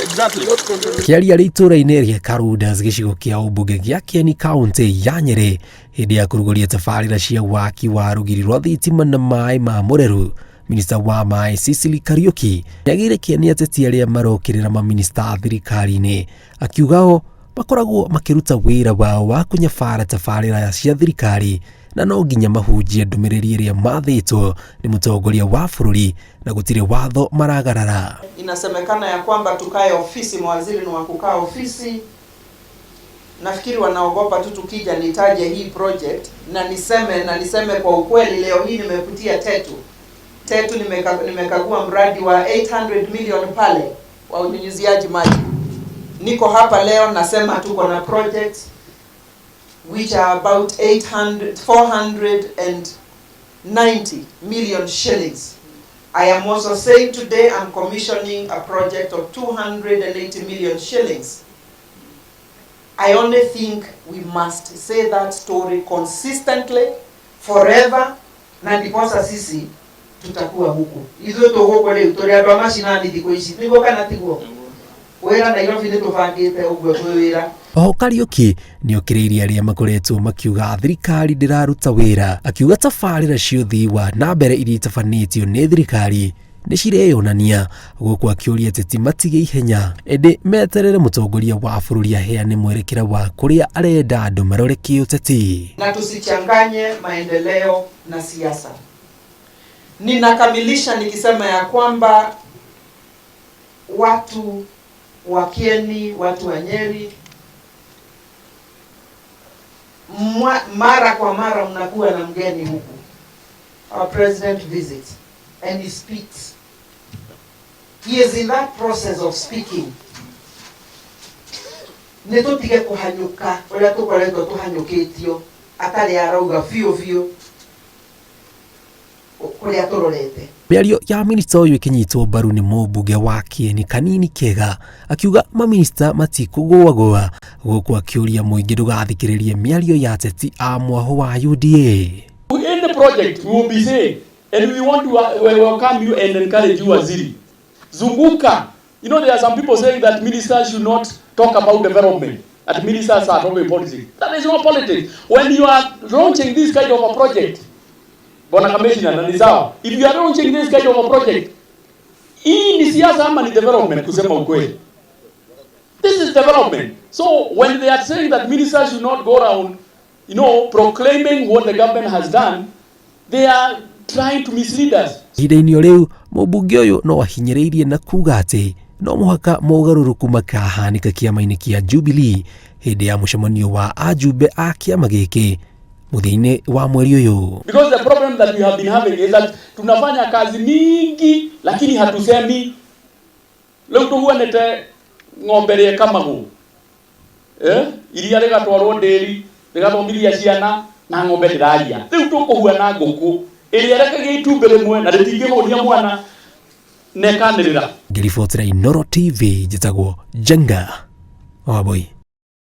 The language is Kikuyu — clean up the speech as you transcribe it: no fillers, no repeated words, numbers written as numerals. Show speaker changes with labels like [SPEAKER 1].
[SPEAKER 1] Exactly.
[SPEAKER 2] Kĩaria arĩ itũũra-inĩ rĩa Karundas gĩcigo kĩa ũmbunge gĩa Kieni kaũntĩ ya Nyĩrĩ hĩndĩ ya kũrugũria tabarĩra cia waki wa rũgiri rwa thitima na maĩ ma mũreru, minista wa maĩ Sicily Kariũki nĩagĩire kĩene ateti arĩa marokĩrĩra maminista thirikari-inĩ, akiuga o makoragwo makĩruta wĩra wao wa kũnyabara tabarĩra cia thirikari na no nginya mahunjie ndũmĩrĩri ĩrĩa mathĩtwo nĩ mũtongoria wa bũrũri na gũtirĩ watho maragarara.
[SPEAKER 3] Inasemekana ya kwamba tukae ofisi, mawaziri ni wa kukaa ofisi. Nafikiri wanaogopa tu tukija nitaje hii project na niseme kwa ukweli, leo hii nimepitia Tetu. Tetu nimekagua mradi wa 800 million pale wa unyunyiziaji maji. Niko hapa leo nasema tuko na projects which are about 800 490 million shillings. I am also saying today I'm commissioning a project of 280 million shillings. I only think we must say that story consistently, forever, na ndiposa sisi tutakuwa huku. Ithuĩ tũgũkũ rĩu tũrĩ andũ a macinani thikũ ici, nĩguo kana tiguo? Wĩra Nairobi nĩ tũbangĩte ũguo twĩ wĩra.
[SPEAKER 2] Oho Kariũki nĩokĩrĩirie arĩa makoretwo makiuga thirikari ndĩraruta wĩra, akiuga tabarĩra cia ũthii wa na mbere iria itabanĩtio nĩ thirikari nĩ cireyonania, gũkũ akĩũria ateti matige ihenya ĩndĩ meterere mũtongoria wa bũrũri aheane mwerekera wa kũrĩa arenda andũ marore kĩũteti.
[SPEAKER 3] Na tusichanganye maendeleo na siasa. Ninakamilisha nikisema ya kwamba watu wa Kieni, watu wa Nyeri, mara kwa mara mnakuwa na mgeni huku. Our president visits and he speaks. He is in that process of speaking. Nĩ tũtige kũhanyũka ũrĩa tũkoretwo tũhanyũkĩtio atarĩ arauga biũ biũ kũrĩa tũrorete.
[SPEAKER 2] Mĩario ya minista ũyũ ĩkĩnyitwo mbaru nĩ mũmbunge wa Kieni Kanini Kega, akiuga maminista matikũgũagũa, gũkũ akĩũria mũingĩ ndũgathikĩrĩrie mĩario ya ateti a mwahũ wa UDA.
[SPEAKER 1] In the project, we will be saying, and we want to welcome you and encourage you, Waziri. Zunguka. There are some people saying that ministers should not talk about development, that ministers are talking politics. That is not politics. When you are launching this kind of a project, Bwana Commissioner, na ni sawa. If you are launching this kind of a project, hii ni siasa ama ni development kusema ukweli? This is development. So when they are saying that ministers should not go around proclaiming what the government has done, they are trying to mislead us.
[SPEAKER 2] Ihinda-inĩ o rĩu mũmbunge ũyũ no ahinyĩrĩirie na kuga atĩ no mũhaka mogarũrũku makahanĩka kĩama-inĩ kĩa Jubilee hĩndĩ ya mũcemanio wa ajumbe a kĩama gĩkĩ mũthia-inĩ wa mweri ũyũ.
[SPEAKER 1] Because the problem that we have been having is that tunafanya kazi mingi lakini hatusemi. Rĩu tũhuanĩte ng'ombe ĩrĩa ĩkamagwo, eh? Iria rĩgatwarwo ndĩri rĩgathomithia ciana na ng'ombe ndĩraria. Rĩu tũkũhuana ngũkũ ĩrĩa ĩrekagia itumbĩ rĩmwe na rĩtingĩhũnia mwana na ĩkanĩrĩra.
[SPEAKER 2] Ngĩribotera Inooro TV, njĩtagwo Njenga Wambui.